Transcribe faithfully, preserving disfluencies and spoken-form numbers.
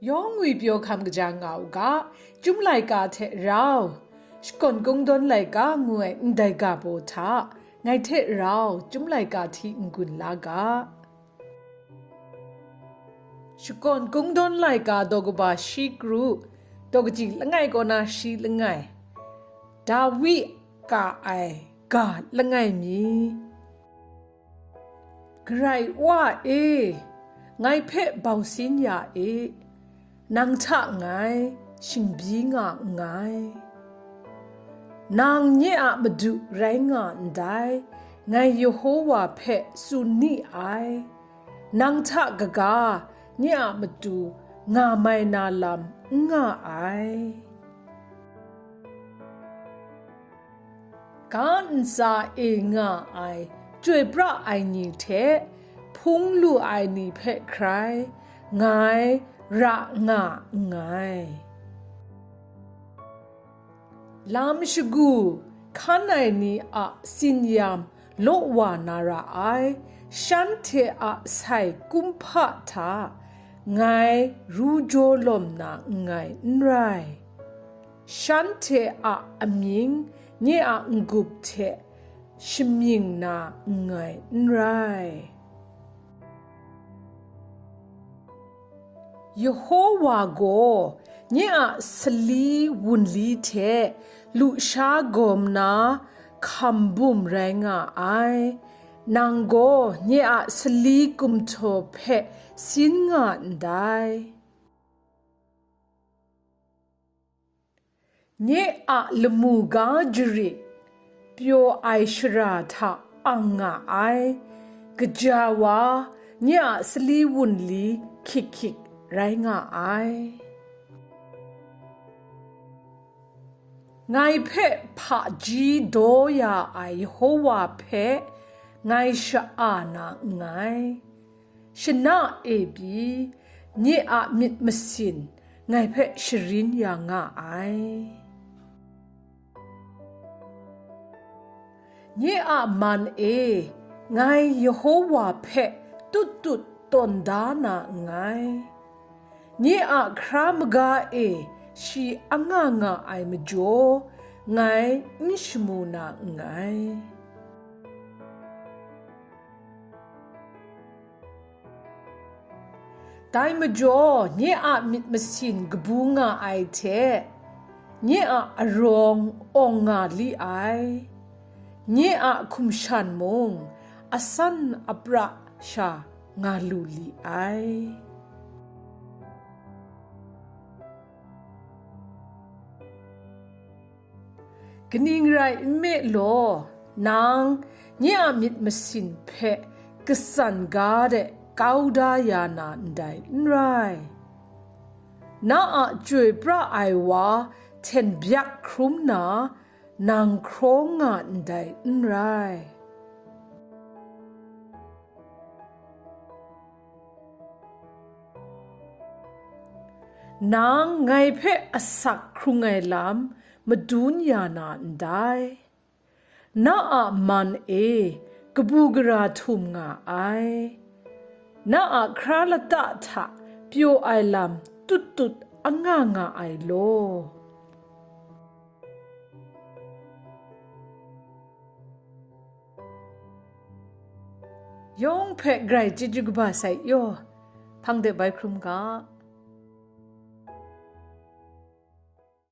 Yawng ngwi pyaw hkam kaja nga u ga, Chyum laika hte rau, Shakawn Kungdawn laika ngu ai ndai ga baw hta, ngai hte rau Chyum laika hti n-gun la ga. Shakawn Kungdawn laika daw kaba shi kru, daw kaji langai kaw na shi langai, Dawi ka ai ga langai mi. Karai Wa e, ngai hpe bausin ya e, nang hta ngai shingbyi nga nngai. Nang nye a Madu rai nga ndai, ngai Yehowa hpe tsun ni ai, nang hta kaga nye a matu nga mai na lam n nga ai. Ga ntsa e nga ai, chyoi pra ai ni hte hpung lu ai ni hpe hkrai, ngai ra nga nngai. Lam shagu hkan ai ni a tsin-yam law wa na ra ai, shanhte a sai kumhpa hta ngai ru jaw lawm na nngai n rai. Shanhte a amying nye a n-gup hte shamying na nngai n rai. Yehowa gaw nye a sali wunli hte lusha gawm na hkam bum rai nga ai. Nang gaw nye a sali kumhtaw hpe sin nga ndai. Nye a lamu ga jarit, pyaw ai shara hta ang nga ai, kaja wa, nye a sali wunli hkyik hkyik rai nga ai. Ngai hpe hpaji daw ya ai Yehowa hpe ngai sha-a na nngai. Shana e pyi, nye a myit masin ngai hpe sharin ya nga ai. Nye a man e, ngai Yehowa hpe tut tut tawn da na nngai. Nye a hkra maga e shi anga nga ai majaw, ngai n shamu na nngai. Dai majaw, nye a myit masin kabu nga ai hte, nye a arawng awng nga li ai, nye a hkum shan mung asan apra sha nga lu li ai. Kaning rai nme law, nang nye a myit masin hpe katsan ga de kau da ya na ndai n rai. Na a chyoi pra ai wa hten byak hkrum na, nang hkrawng nga ndai n rai. Nang ngai hpe asak hkrung ai lam madun ya na ndai. Na a man e kabu gara htum nga ai. Na a hkra lata hta pyaw ai lam tut tut anga nga ai law. Yawng hpe grai chyeju kaba sai yaw, hpang de bai hkrum ga.